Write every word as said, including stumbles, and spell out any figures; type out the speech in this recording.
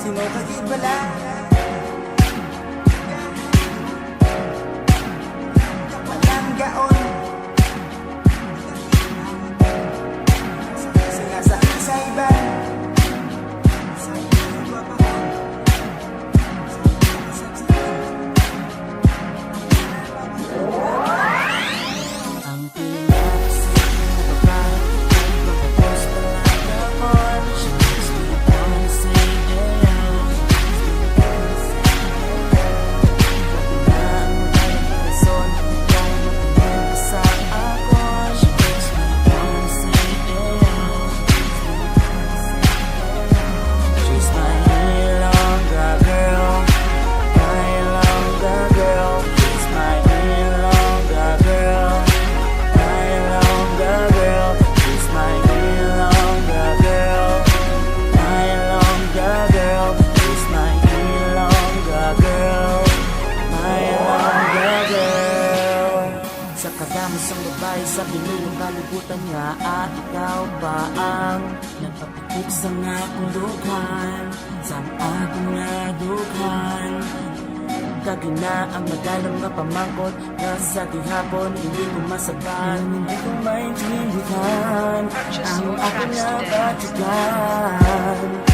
Mo kagid bala. Palanggaon. Sila sa isayban. Ang pinakasexy na babae, pagkatapos palanggaon, she makes me wanna say damn. Pati na ang madali rason, kaya matingin ka sa ako, she makes me wanna say damn. She's my Ilongga girl, my Ilongga girl. She's my Ilongga girl, my Ilongga girl. She's my Ilongga girl, my Ilongga girl. She's my Ilongga girl, my Ilongga girl. Sa kadamo sang babayi sa bilog nga kalibutan nga, ah, ikaw pa ang nagpapitik sang akong dughan, sang akong nga dughan. Kag ina ang madalam nga pamangkot nga sa gihapon hindi ko masabat, hindi ko maintindihan ang akong nga batikan.